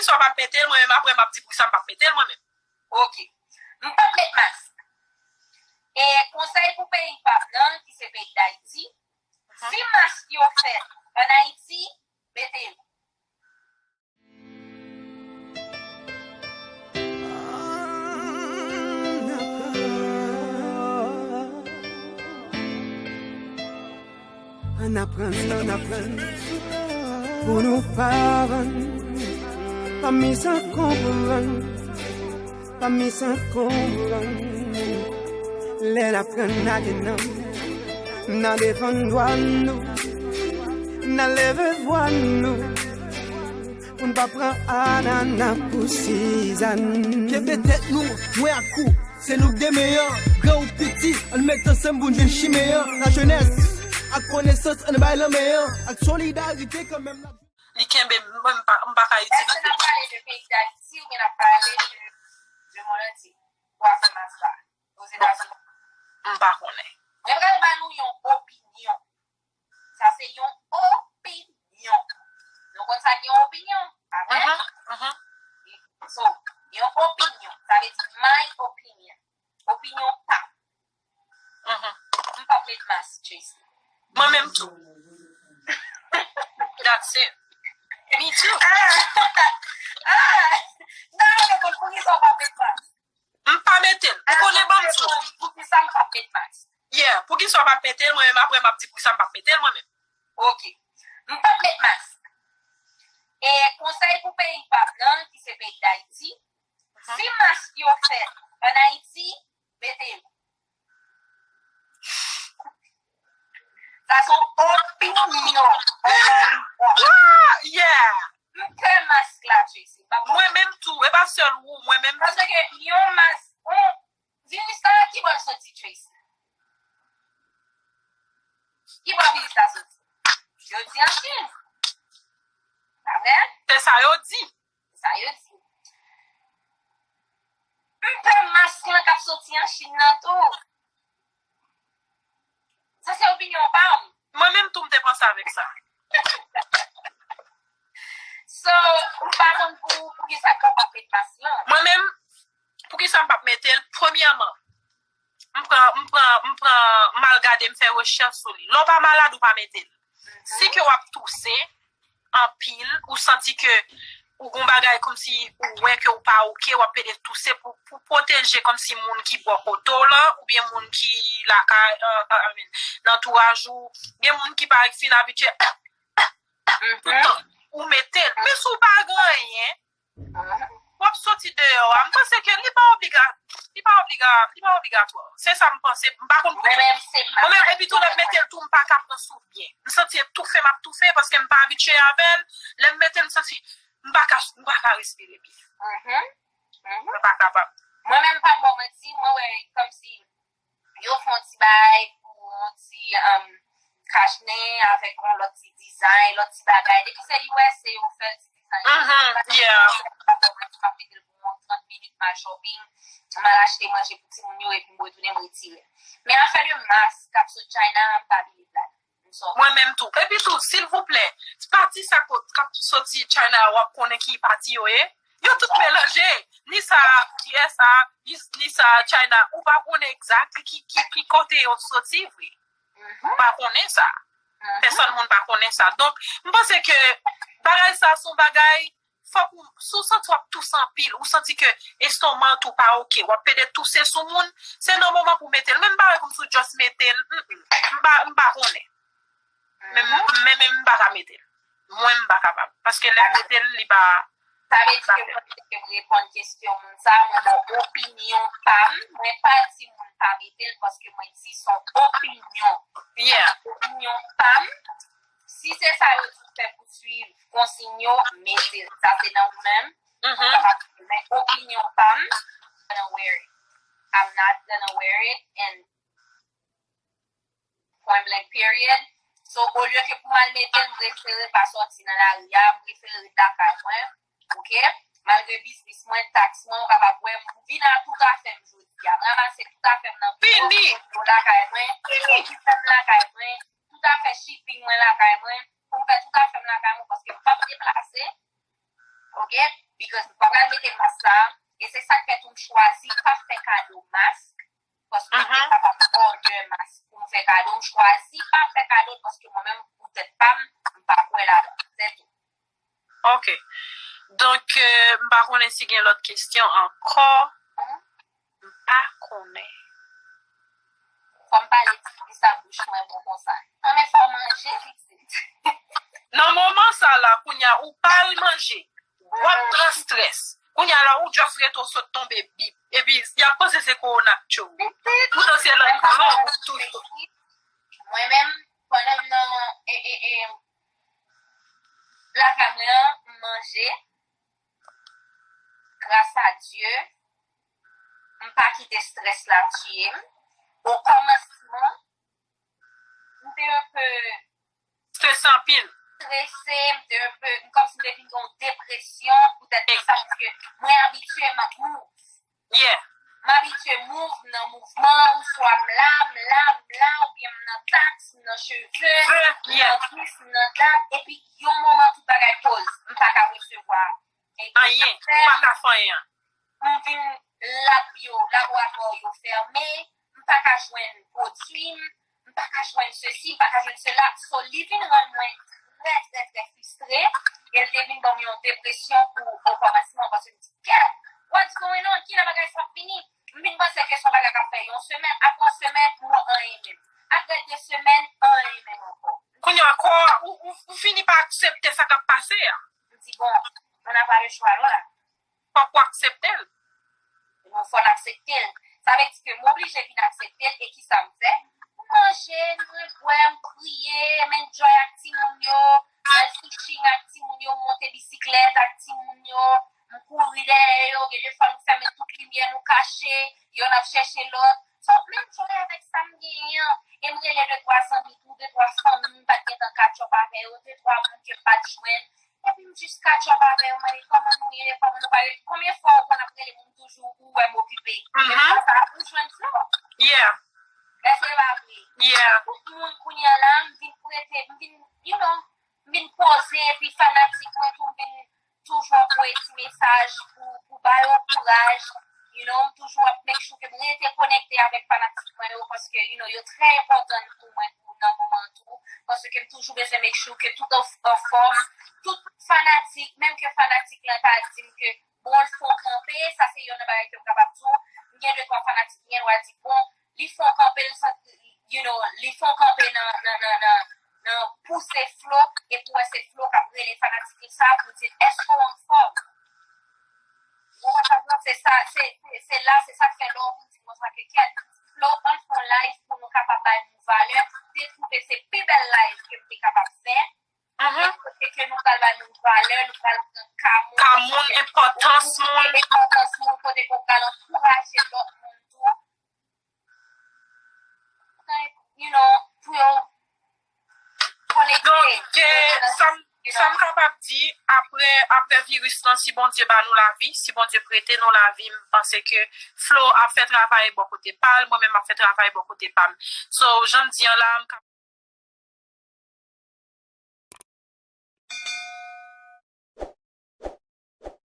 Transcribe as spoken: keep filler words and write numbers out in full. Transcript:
Poukisa w p ap mete l, mwen menm apre m ap di poukisa m p ap mete l mwen menm. Ok. M p ap met mask. E konsèy pou peyi pa m nan, ki se peyi Dayiti, si mask yo fèt ann Ayiti, mete yo. Ann aprann, ann aprann pou nou pa vann. Pa misankonprann, pa misankonprann. Lè n aprann lage nanm nan defann dwa nou, nan leve vwa nou. Pou n pa pran anana pou sizann. Kenbe tèt nou, mwen ak ou, se nou k de meyè. Gran ou piti, ann met ansanm pou n jwenn chimen an. Lajenès ak konesans, ann bay lanmen an. Ak solidarite kanmenm n ap. Li kenbe m, mwen m pa, m pa ka itilize. Èske n ap pale de peyi Dayiti oubyen n ap pale de, de mond antye pou afè mask la? Ozetazini? M pa konnen. Mwen pral ba nou yon opinyon. Sa se yon opinyon. Nou konn sa ki yon opinyon? Pa vre? So, yon opinyon, sa vle di my opinion. Opinyon pa m. M p ap met mask, Tracy. Mwen menm tou. That's it. Me too. Ah! N ta renmen konn poukisa w p ap met mask. M pa mete l. Ou konnen ban m sou. Poukisa m p ap met mask? Yeah, poukisa w p ap mete l, mwen menm apre m ap di poukisa m p ap mete l mwen menm. Ok. M p ap met mask. E konsèy pou peyi pa m nan, ki se peyi Dayiti, si mask yo fèt ann Ayiti, mete yo. Sa se yon opinyon, ankò yon fwa. Yeah! M pè mask la, Tracy. Mwen menm tou, e pa sèl ou, mwen menm tou. Paske yon mask, yon, viris la, ki bò l soti, Tracy? Ki bò viris la soti? Yo di an Chin. Pa vre? Se sa yo di. Sa yo di. M pè mask lan k ap soti an Chin nan tou. Sa se opinyon pa m. Mwen menm tou m te panse avèk sa. So, m pa konn pou, poukisa k ap ap met mask lan. Mwen menm, poukisa m p ap mete l? Premyèman, m pran, m pran, m pran, m al gade, m fè rechèch sou li. Lè w pa malad, ou pa mete l. Si ke w ap touse anpil, ou santi ke ou gon bagay kòmsi ou wè ke ou pa oke, w ap pede touse pou, pou pwoteje kòmsi moun ki bò kote w lan, oubyen moun ki lakay, nan antouraj ou, gen moun ki pa fin abitye, toutan, ou mete l. Men si w pa gen anyen, w ap soti deyò a, m panse ke li pa obliga, li pa obliga, li pa obligatwa. Se sa m panse, m pa konn pou tout. Mwen menm, epi tou lè m mete l tou, m pa ka pran souf byen. M santi etoufe, m ap toufe paske m pa abitye avè l. Lè m mete l, m santi m pa ka, m pa ka respire byen. Mwen pa kapab. Mwen menm, m p ap ba w manti, mwen wè kòmsi yo fè yon ti bagay pou yon ti um, kachnen avèk yon lòt ti dizay, lòt ti bagay. Depi se U S A yo fè l ti dizay. Yeah. M ap mete l pou yon trant minit, m al shopping, m al achte manje pou timoun yo epi m retounen m retire l. Men afè de mask k ap sot China a, m pa bilib ladan. Mwen menm tou. Epi tou, silvouplè, pati sa k ap soti China a, w ap konnen ki pati yo ye. Yo tout melanje. Ni sa U S A, ni, ni sa China. Ou pa konnen exactly ki, ki, ki kote yo soti vre. Ou pa konnen sa. Pèsòn moun pa konnen sa. Donk, m panse ke bagay sa se yon bagay, fòk ou, si w santi w ap touse anpil, ou santi ke estomak ou pa oke, w ap pede touse sou moun, se nan moman pou w mete l. Men m pa wè kòmsi w just mete l, m pa, m pa konnen. Men, men, men m pa ka mete l. Mwen, m pa kapab. Paske lè m mete l, li pa. Sa vle di ke mwen, ke m reponn kesyon moun sa, mwen ba w opinyon pa m, mwen pa di moun pa mete l, paske mwen di se yon opinyon. Yeah. Opinyon pa m, si se sa yo di w fè pou swiv konsiy yo, mete l. Sa se nan ou menm. Ou kapab, men opinyon pa m, I'm not gonna wear it. I'm not gonna wear it and point blank period. So, olye ke pou m al mete l, m prefere pa sòti nan lari a, m prefere ret lakay mwen, oke? Malgre biznis mwen, taks mwen, ou kapab wè m vin a tout afè m jodi a. M ranmase tout afè m nan biwo, m mete yo lakay mwen, m mete m lakay mwen, tout afè shipping mwen lakay mwen, pou m fè tout afè m lakay mwen, paske m p ap deplase, oke? Because m pa pral mete mas la, e se sa k fè tou m chwazi pa fè kado mas, paske m te kapab order mas pou m fè kado, m chwazi pa fè kado paske mwen menm, pou tèt pa m, m pa kwè ladan, se tou. Ok. Donk, euh, m pa konnen si gen lòt kesyon ankò. M pa konnen. Fò m pale ti plis a bouch mwen bon konsa. Ann men fò manje pitit. Nan moman sa la, kounye a, ou pa al manje, w ap pran strès. Kounye a la, ou just rete w sot tonbe bip. Epi, y ap panse se kowona k tchwe w. Poutan se nan gran ou toujou. Mwen menm, pandan m nan e, e, e, lakay mwen an, m manje. Gras a Dye, m pa kite strès la tiye m. Okòmansman, m te enpe Strese anpil. Strese, m te enpe, m kòmsi m te vin gen yon depresyon poutèt de sa, paske mwen abitye m ap move. Yeah. M abitye move, m nan mouvman, oswa m la, m la, m la, oubyen m nan taks, m nan cheve, m nan dis, m nan dat, epi yon moman tout bagay poz, m pa ka resevwa. Anyen, ou pa ka fè anyen. M vin lab yo, laboratwa yo fèmen, m pa ka jwenn pwodui m, m pa ka jwenn sesi, m pa ka jwenn sela. So, li vin rann mwen trè, trè, trè fristre, e l te vin ban m yon depresyon pou okòmansman, paske m di, "Kèt, what's going on? Kilè bagay sa ap fini?" M vin panse ke se yon bagay k ap fè yon semèn, apre yon semèn, pou anyen menm. Apre de semèn, anyen menm ankò. Kounye a, kò a, ou, ou, ou fini pa aksepte sa k ap pase a. M di, "Bon, on n'a pas le choix, non, la." Fòk ou aksepte l. Bon, fò n aksepte l. Sa vle di ke m oblije vin aksepte l, e kisa m fè? M manje, m bwè, m priye, m enjoy ak timoun yo, m al fishing ak timoun yo, m monte bisiklèt ak timoun yo, m kouri dèyè yo, gen de fwa nou fèmen tout limyè, nou kache, yonn ap chèche lòt. So, m enjoy avèk sa m genyen an, e m rele de twa zanmi tou, de twa fanmi m pa t gentan catch up avè yo, de twa moun ke m pa t jwenn, epi m jis catch up avè yo, mande kòman nou ye, kòman nou pa ye. Konbyen fwa ou konn ap rele m, m toujou ou wè m okipe? Men fwa sa ou jwenn Flo. Yeah. Èske se pa vre? Yeah. Tout moun kounye a la, m vin prete, m vin, you know, m vin poze, epi fanatik mwen tou, m vin toujou ap voye ti mesaj pou, pou ba yo kouraj. You know, m toujou ap make sure ke m rete konekte avèk fanatik mwen yo, paske, you know, yo trè enpòtan pou mwen tou nan moman tou, paske m toujou bezwen make sure ke tout an, an fòm, tout fanatik, menm ke fanatik lan ta di m ke, bon, l fè w kanpe, sa se yonn nan bagay ke m kapab di w, m gen de twa fanatik ki gen dwa di, bon, li fè w kanpe, l santi, you know, li fè w kanpe nan, nan, nan, nan, nan pouse Flo, epi w wè se Flo k ap rele fanatik li sa pou di, èske w anfòm? Ou konprann sa, se sa, se, se, se la, se sa k fè lè w vin di konsa ke kèt, Flo, ann fè yon live pou nou kapab bay nou valè, m te twouve se pi bèl live ke m te kapab fè. Kote ke nou pral bay moun valè, nou pral pran ka moun. Ka moun, enpòtans moun. Enpòtans moun, kote ke w pral ankouraje lòt moun tou. You know, pou yo konekte. Donk, sa m kapab di, apre, apre viris lan, si Bondye ba nou lavi, si Bondye prete nou lavi, m panse ke Flo ap fè travay bò kote pa l, mwen menm m ap fè travay bò kote pa m. So, jan m di an la, m ka